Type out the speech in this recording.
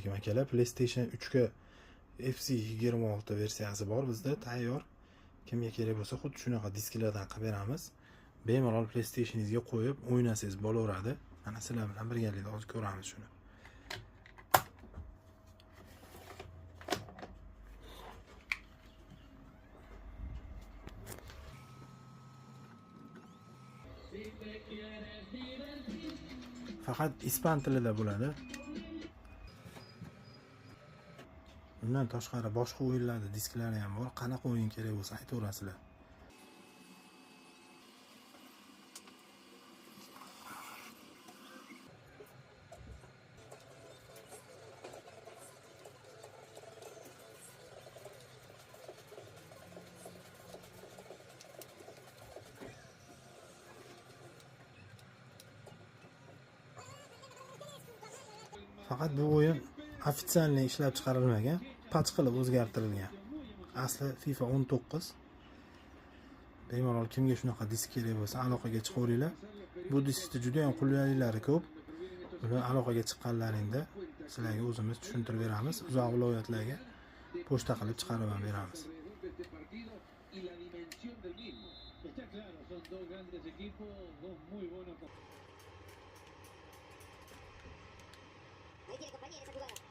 Alaykum akalar. PlayStation 3 ga FC 26 versiyasi bor bizda tayyor. Kimga kerak bo'lsa, xuddi shunaqa disklardan qilib beramiz. Bemalol PlayStationingizga qo'yib o'ynasangiz bo'laveradi. Mana sizlar bilan birgalikda hozir ko'ramiz shuni. Faqat ispan tilida bo'ladi. Undan tashqari boshqa o'yinlarda disklari ham bor. Qanaqa o'yin kerak bo'lsa aytaverasizlar. Faqat bu o'yin официальный ishlab chiqarilmagan, patch qilib o'zgartirilgan. Asli FIFA 19. Bemalol kimga shunaqa disk kerak bo'lsa aloqaga chiqaveringlar. Bu diskda juda ham qulayliklari ko'p. Buni aloqaga chiqqanlaringda sizlarga o'zimiz tushuntirib beramiz. Uzoq viloyatlarga pochta qilib chiqarib ham beramiz. Está claro, son dos grandes equipos, dos muy buenos. Ahí tiene compañía en esa jugada.